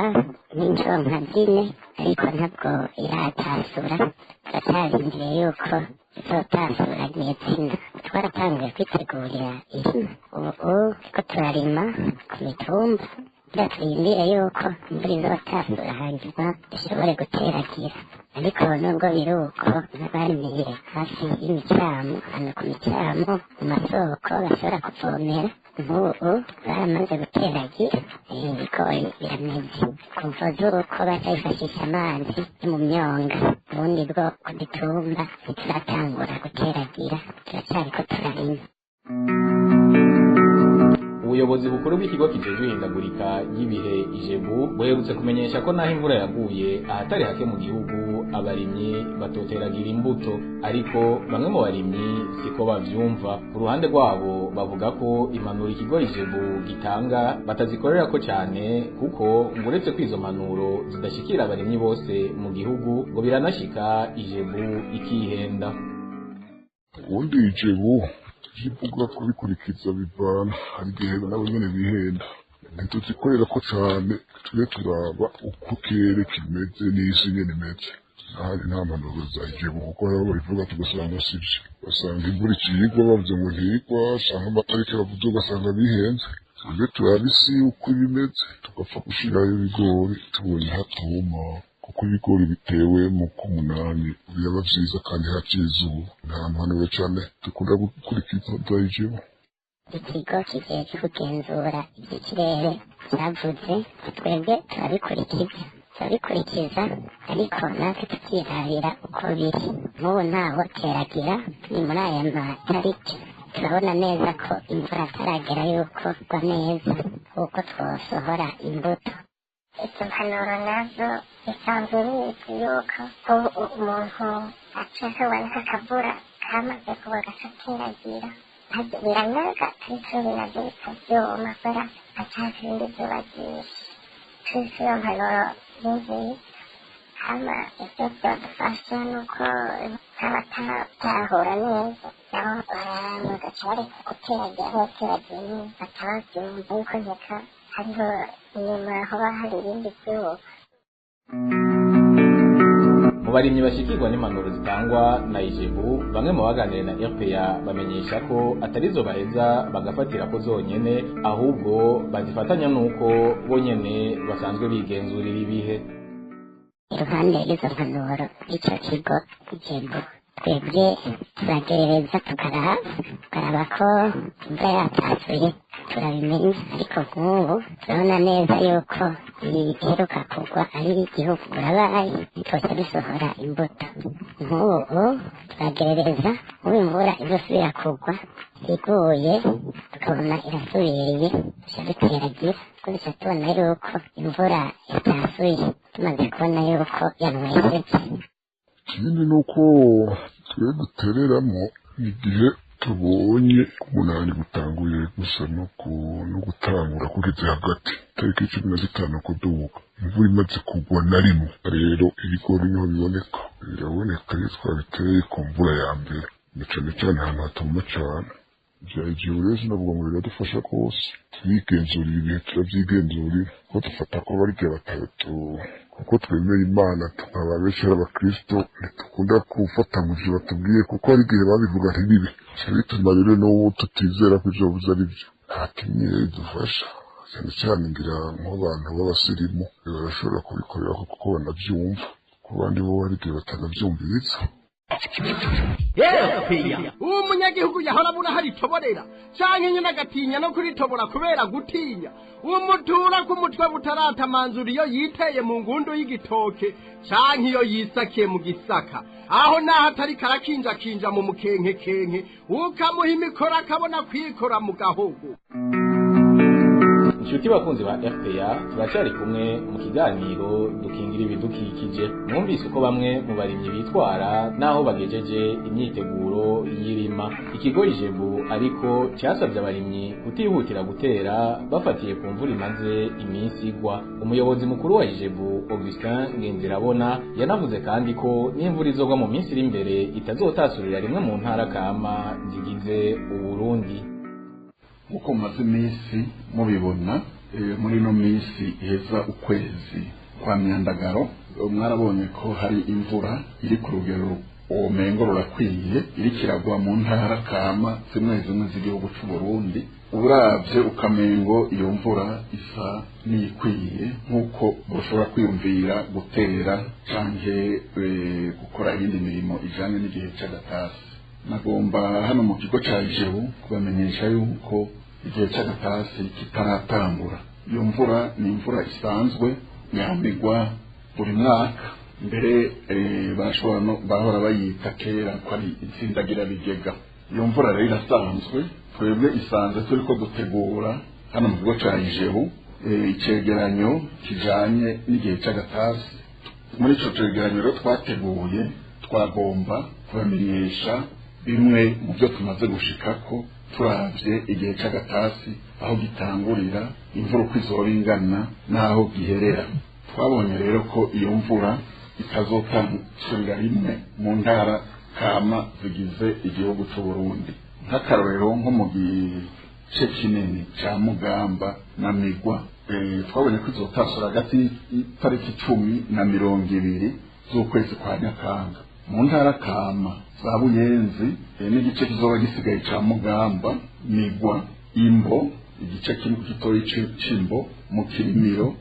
n'inshuro nka zine ariko ntabwo iratasura, turacarindiriye yuko izotasura nyezina. Twaratanguye kwitegurira irima, ubu turiko turarima ku mitumba kugira turindire yuko imvura izotasura hanyuma dushobore guteragira. Ariko nubwo biri uko, n'abarimiye hafi y'imicamo, hano ku micamo mu masoko bashobora kuvomera, nk'ubu baramaze guteragira ibigori birameze ku mvo z'uko bacayifashisha amazi yo mu myonga. Ubundi bwo ku mitumba ntituratangura guteragira, turacariko turarima. Ubuyobozi bukuru bw'ikigo kijejwe ihindagurika ry'ibihe IJEBU buherutse kumenyesha ko naho imvura yaguye ahatari hake mu gihugu, abarimyi batoteragira imbuto, ariko bamwe mu barimyi siko bavyumva. Ku ruhande rwabo bavuga ko impanuro ikigo IJEBU gitanga batazikorera ko cyane, kuko ngo uretse ko izo mpanuro zidashikira abarimyi bose mu gihugu, ngo biranashika IJEBU ikihenda. Ubundi IJEBU ivuga kubikurikiza bivana, hari igihe nabo nyene bihenda, ntituzikorera ko cane, tube turaba uko ikirere kimeze n'isi nyene imeze. Ahari nta mpanuro za IJEBU, kuko hariho babivuga tugasanga sivyo, ugasanga imvura ikiyigwa bavuze ngo ntigwa, canke amatariki bavuze ugasanga bihenze. Tube turaba isi uko iba imeze, tugapfa gushirayo ibigori tubonye hatuma, kuko ibigori bitewe mu k'umunani biraba vyiza kandi haciye izuba. Nta mpanuro cane dukunda gukurikiza za IJEBU. Ikigo kijejwe kugenzura ivy'ikirere cyavuze, twebwe turabikurikiza ariko natwe tukirabira uko biri. Nk'ubu ntaho teragira ni muri aya matariki, turabona neza ko imvura ataragera yuko gwa neza kuko twosohora imbuto. Izo mpanuro nazo bisanzwe bizwi yuko ubu umuntu aca nk'akavura kamaze kugwa agaca ateragira, biranaga ariko nabyo bikavyuma kubera haca haka irindi zuba ryinshi. Twese iyo mpanuro ni nziza, hama ivyo vyodufasha nuko nk'abatatahura neza nabo bagaca bareka guteragira, abateragiye nyene batabavyumva yuko nkeka hariho inyuma hoba hari ibindi vyuba. Mu barimyi bashikirwa n'impanuro zitangwa na IJEBU, bamwe mu baganiriye na RPA bamenyesha ko atarizo baheza bagafatira ko zonyene, ahubwo bazifatanya n'uko bonyene basanzwe bigenzurira ibihe. Iruhande y'izo mpanuro icyo kigo IJEBU, twebwe turagerereza tukaraba ko imvura yatasuye turabimenya, ariko nk'ubu turabona neza yuko iheruka kugwa ari igihugu urabaye ntitwoca dusohora imbuto. Nk'ubu turagerereza ubu imvura izosubira kugwa, iguye tukabona irasubiriye duca duteragira, kuko duca tubona yuko imvura yatasuye tumaze kubona yuko yanywesheje. Ikindi ni uko twe dutereramo igihe tubonye umunani gutanguye gusa no gutangura kugeze hagati tariki 15 kuduga. Imvura imaze kugwa na rimwe rero ibigori niho biboneka, biraboneka iyo twabiteye ku mvura ya mbere, na cane cane ahantu hatuma cane. Vya igihe rero sinavuga ngo biradufasha rwose, turigenzurira ibihe, turavyigenzurira kuko dufata ko barya batatu, kuko twemera Imana tukaba benshi ari abakristo, ntitukunda gufata ngo ivyo batubwiye, kuko hari igihe babivuga ntibibe. Bica bituma rero n'ubu tutizera ko ivyo bavuze ari vyo. Nta kimwe bidufasha, cyane cyane ngira nk'abantu b'abasirimu barashobora kubikorera kuko banavyumva, ku bandi bo hari igihe batanavyumviriza. Uwo munyagihugu yahora abura aho aritoborera canke nyine agatinya no kuritobora kubera gutinya umutura ku mutwe butaratamanzura iyo yiteye mu ngundu y'igitoke canke iyo yisakiye mu gisaka, aho naho atari karakinjakinja mu mukenkekenke, ukamuha imikoro akabona kwikora mu gahogo. Inshuti bakunzi ba RPA, turacyari kumwe mu kiganiro dukingira ibidukikije. Mwumvise uko bamwe mu barimyi bitwara naho bagejeje imyiteguro y'irima. Ikigo Ijebu ariko cyasabye abarimyi kutihutira gutera bafatiye ku mvura imaze iminsi igwa. Umuyobozi mukuru wa Ijebu, Augustin Ngenzirabona, yanavuze kandi ko n'imvura izogwa mu minsi iri imbere itazotasurira rimwe mu ntara kama zigize Uburundi. Nkuko mumaze iminsi mubibona, muri ino minsi iheza ukwezi kwa myandagaro, mwarabonye ko hari imvura iri ku rugero womengo rurakwiye, iriko iragwa mu ntara kama zimwe zimwe z'igihugu c'u Burundi. Uravye ukamengo iyo mvura isa n'iyikwiye, nk'uko boshobora kwiyumvira gutera canke gukora iyindi mirimo ijanye n'igihe c'agatasi. Nagomba hano mu kigo ca Ijebu kubamenyesha yuko igihe c'agatasi kitaratangura. Iyo mvura ni imvura isanzwe yamigwa buri mwaka, mbere barashobora no bahora bayita kera ko ari insindagirabigega. Iyo mvura rero irasanzwe, twebwe isanzwe turiko dutegura hano mu kigo ca Ijebu icegeranyo kijanye n'igihe c'agatasi. Muri ico cegeranyo rero twateguye, twagomba kubamenyesha bimwe mu byo tumaze gushikako turavye igihe c'agatasi, aho gitangurira, imvura uko izoba ingana n'aho giherera. Twabonye rero ko iyo mvura itazotansurira rimwe mu ntara kama zigize igihugu c'u Burundi. Nk'akarorero, nko mu gice kinini ca Mugamba na Migwa, twabonye ko izotasura hagati y'itariki 10 na 20 z'ukwezi kwa Nyakanga. Mu ntara kama za Buyenzi n'igice kizoba gisigaye ca Mugamba, Migwa, Imbo, igice gitoyi c'Imbo, mu Kirimiro,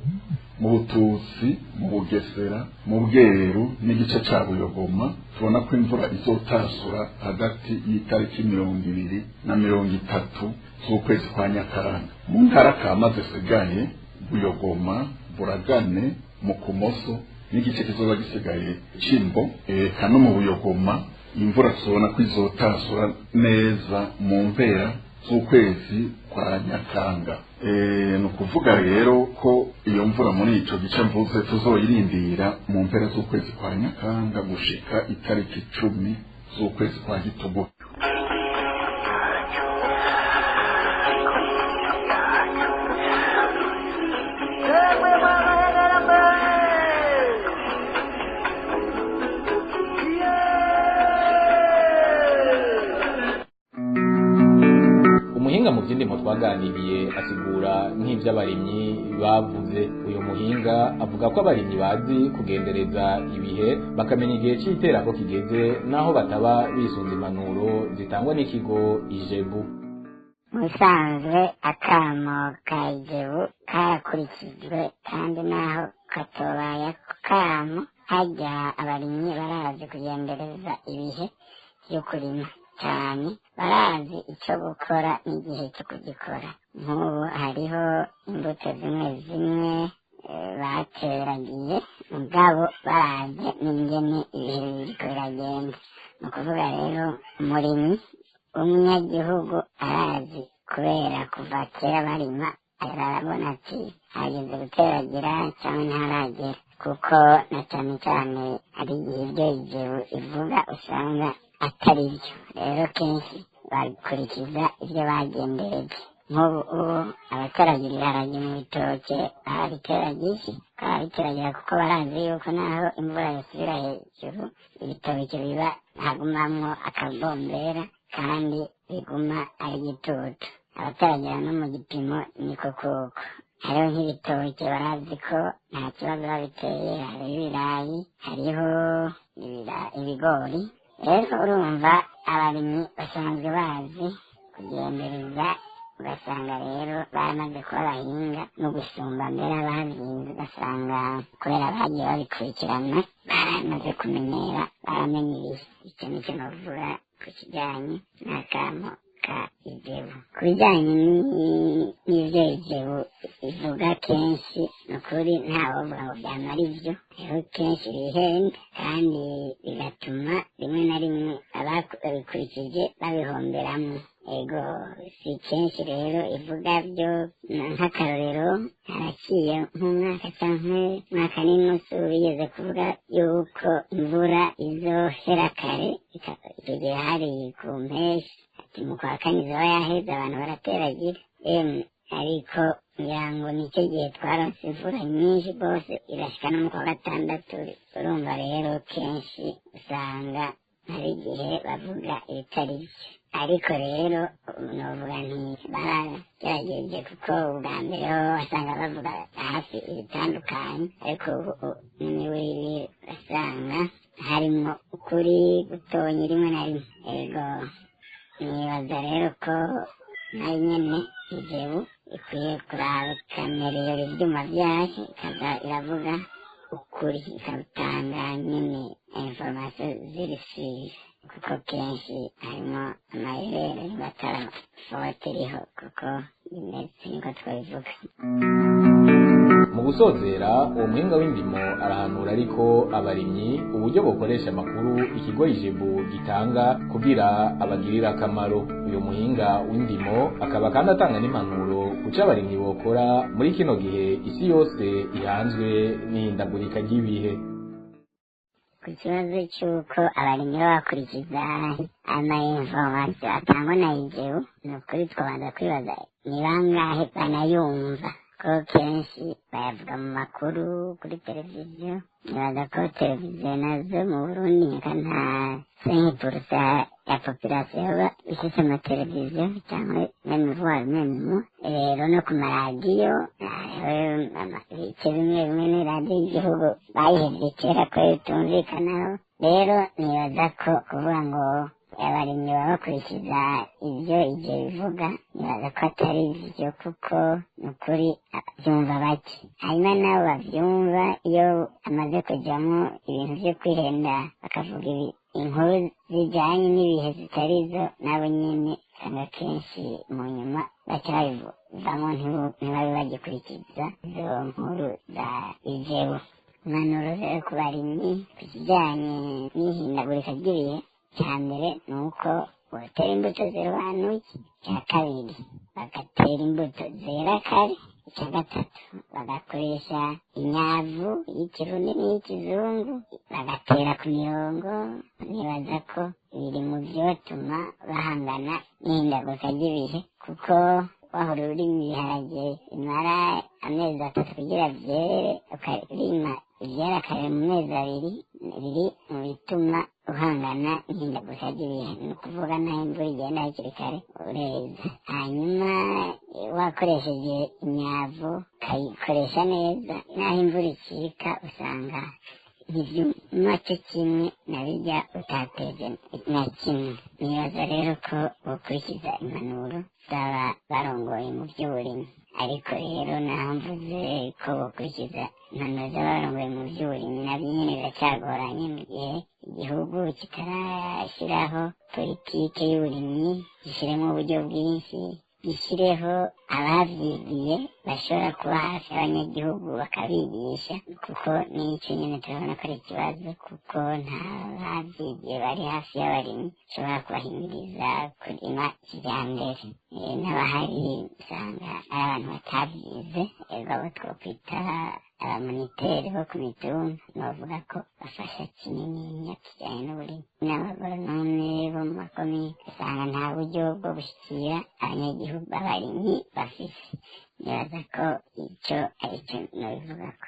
mu Bututsi, mu Bugesera, mu Bweru n'igice ca Buyogoma, tubona ko imvura izotasura hagati y'itariki 20 na 30 z'ukwezi kwa Nyakanga. Mu ntara kama zisigaye, Buyogoma, Buragane, mu Kumoso n'igice kizoba gisigaye c'Imbo, eka no mu Buyogoma, imvura tubona ko izotasura neza mu mpera z'ukwezi kwa Nyakanga. Ni ukuvuga rero ko iyo mvura muri ico gice mvuze tuzoyirindira mu mpera z'ukwezi kwa Nyakanga gushika itariki 10 z'ukwezi kwa Gitugutu. Umuhinga mu vy'indimo twaganiriye asigura nk'ivy'abarimyi bavuze. Uyu muhinga avuga ko abarimyi bazi kugendereza ibihe, bakamenya igihe c'itera ko kigeze, naho bataba bisunze impanuro zitangwa n'ikigo Ijebu. Mu bisanzwe akamo ka Ijebu karakurikijwe, kandi naho katobaye ako kamo, harya abarimyi barazi kugendereza ibihe vyo kurima cyane, barazi icyo gukora n'igihe cyo kugikora. Nk'ubu hariho imbuto zimwe zimwe bateragiye, mugabo barazi n'ingene ibihe biriko biragenda. Ni ukuvuga rero umurimyi w'umunyagihugu arazi, kubera kuva kera barima, arabona ati hageze guteragira cyangwa ntaragera, kuko na cyane cyane hari igihe ibyo Ijebu ivuga usanga atari byo. Rero kenshi bakurikiza ibyo bagendereje. Nk'ubu ubu abateragira ibiharage mu bitoke barabiteragiye, barabiteragira kuko barazi yuko naho imvura yosubira hejuru ibitoke biba hagumamwo akabombera kandi biguma ari igitutu. Abateragira no mu gipimo niko kuko hariho nk'ibitoke barazi ko nta kibazo babiteye, hariho ibirayi, hariho ibigori. Rero urumva abarimyi basanzwe bazi kugendereza, ugasanga rero baramaze kuba abahinga no gusumba mbere abavyize, ugasanga kubera bagiye babikurikirana baramaze kumenyera, baramenye ibihe. Icyo nicyo novuga ku kijanye n'akamo ka Ijebu. Ku bijanye n'ivyo Ijebu ivuga kenshi, ni ukuri ntawovuga ngo vyama ari vyo. Rero kenshi bihenda kandi bigatuma rimwe na rimwe ababikurikije babihomberamwo. Ego, si kenshi rero ivuga byo. Nk'akarorero, haraciye nk'umwaka canke umwaka n'inusu bigeze kuvuga yuko imvura izohera kare, icyo gihe hari ku mpeshi, ati mu kwa kane izoba yaheze, abantu barateragira. Emwe, ariko ngira ngo nicyo gihe twaronse imvura nyinshi rwose, irashika no mu kwa gatandatu. Urumva rero kenshi usanga hari igihe bavuga ibitari byo, ariko rero novuga nti baragerageje, kuko ubwa mbere ho wasanga bavuga hafi ibitandukanye, ariko ubu n'imiburire ugasanga harimo ukuri gutonyi rimwe na rimwe. Ego, nibaza rero ko nayo nyene Ijebu ikwiye kuraba ikamerera ivyuma vyayo, ikaza iravuga ukuri, ikabitanga nyene information ziri siri, kuko kenshi harimo amayeri batara fote iriho kuko bimeze niko twabivuga. Mu gusozera, uwo muhinga w'indimo arahanura ariko abarimyi uburyo bukoresha amakuru ikigo Ijebu gitanga kugira abagirire akamaro. Uyu muhinga w'indimo akaba kandi atanga n'impanuro kuco abarimyi bokora muri kino gihe isi yose ihanzwe n'ihindagurika ry'ibihe. Ku kibazo cy'uko abarimyi baba bakurikiza ama information atangwa na Ijebu, ni ukuri twabanza kwibaza ni bangahe banayumva, ko kenshi bayavuga mu makuru kuri televiziyo. Nibaza ko televiziyo nazo mu Burundi nka nta 5% ya population yoba ifise amateleviziyo cyangwa même voire même moins. Rero no ku maradiyo hariho ibice bimwe bimwe n'iradiyo y'igihugu bayihevye kera ko bitumvikanaho. Rero nibaza ko kuvuga ngo abarimyi baba bakurikiza ibyo ibyo bivuga, nibaza ko atari byo, kuko ni ukuri byumva bake. Hanyuma nabo bavyumva, iyo amaze kujyamo ibintu byo kwihenda bakavuga inkuru zijyanye n'ibihe zitari zo, nabo nyene usanga kenshi mu nyuma baca babivamo, ntibabe bagikurikiza izo nkuru za Ijebu. Impanuro rero ku barimyi ku kijyanye n'ihindagurika ry'ibihe, icya mbere ni uko botera imbuto zirobanuye, icya kabiri bagatera imbuto zera kare, icya gatatu bagakoresha inyavu y'ikirundi n'iy'ikizungu, bagatera ku mirongo. Nibaza ko biri mu vyotuma bahangana n'ihindagurika ry'ibihe, kuko wahora urima ibiharage bimara amezi 3 kugira vyere, ukarima ivyera kare mu mezi 2, biri mu bituma uhangana n'ihindagurika ry'ibihe. Ni ukuvuga naho imvura igenda hakiri kare ureza, hanyuma wakoresheje imyavu ukayikoresha neza, naho imvura icika usanga ntivyuma co kimwe na birya utateje na kimwe. Nibaza rero ko bokurikiza impanuro zaba barongoye mu vy'uburimyi. Ariko rero naho mvuze ko bokurikiza impanuro z'abarongoye mu vy'uburimyi, navyo nyene biracyagoranye mu gihe igihugu kitarashiraho politike y'uburimyi, gishiremo uburyo bwinshi, gishyireho abavyigiye. Bashobora kuba hafi y'abanyagihugu bakabigisha, kuko n'icyo nyine turabona ko ari ikibazo, kuko nta bavyigiye bari hafi y'abarimyi bashobora kubahimiriza kurima kijambere. N'abahari usanga ari abantu batavyize, abo twokwita abamoniteri bo ku mitumba, bavuga ko bafasha kinininya kijanye n'uburimyi. N'abagoronome bo mu makomine usanga nta buryo bwo gushikira abanyagihugu b'abarimyi bafise. Nibaza ko ico arico nobivugako.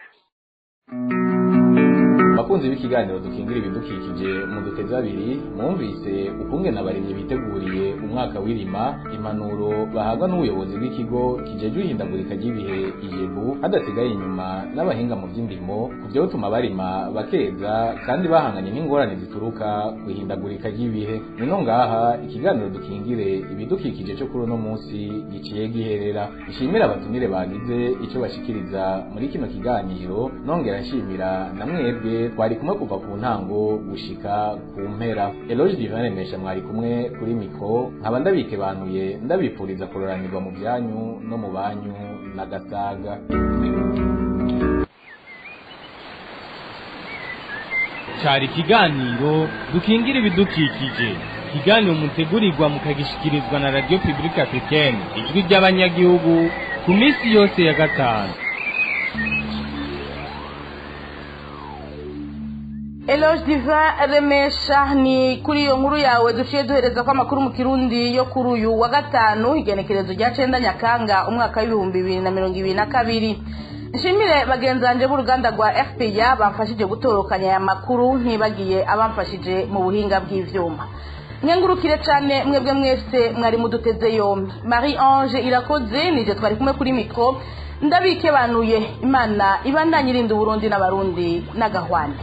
Bakunzi b'ikiganiro dukingira ibidukikije, mu duteze abiri mwumvise ukungene abarimyi biteguriye umwaka w'irima, impanuro bahabwa n'ubuyobozi bw'ikigo kijejwe ihindagurika ry'ibihe IGEBU, hadasigaye inyuma n'abahinga mu by'indimo ku vyotuma barima bakeza kandi bahanganye n'ingorane zituruka ku ihindagurika ry'ibihe. Nino ngaha ikiganiro dukingire ibidukikije cyo kuri uno munsi giciye giherera. Ishimira abatumire bagize ico bashikiriza muri kino kiganiro, nongera nshimira na mwebwe twari kumwe kuva ku ntango gushika ku mpera. Eloge Divine Mesha mwari kumwe kuri mikro, nkaba ndabikebanuye ndabipfuriza kuroranirwa mu byanyu no mu banyu na gasaga. Cari ikiganiro dukingira ibidukikije, ikiganiro mutegurirwa mukagishikirizwa na Radio Publique Africaine, ijwi ry'abanyagihugu, ku minsi yose ya gatanu. Eloge Divin Remesha, ni kuri iyo nkuru yawe duciye duhereza ko amakuru mu Kirundi yo kuri uyu wa gatanu, igenekerezo rya 9 Nyakanga umwaka w'ibihumbi 2022. Nshimire bagenzanje b'uruganda rwa RPA bamfashije gutorokanya aya makuru, ntibagiye abamfashije mu buhinga bw'ivyuma. Nkengurukire cyane mwebwe mwese mwari muduteze yombi. Marie Ange Irakoze nije twari kumwe kuri mikro, ndabikebanuye. Imana ibandanye irinda Uburundi n'abarundi n'agahwane.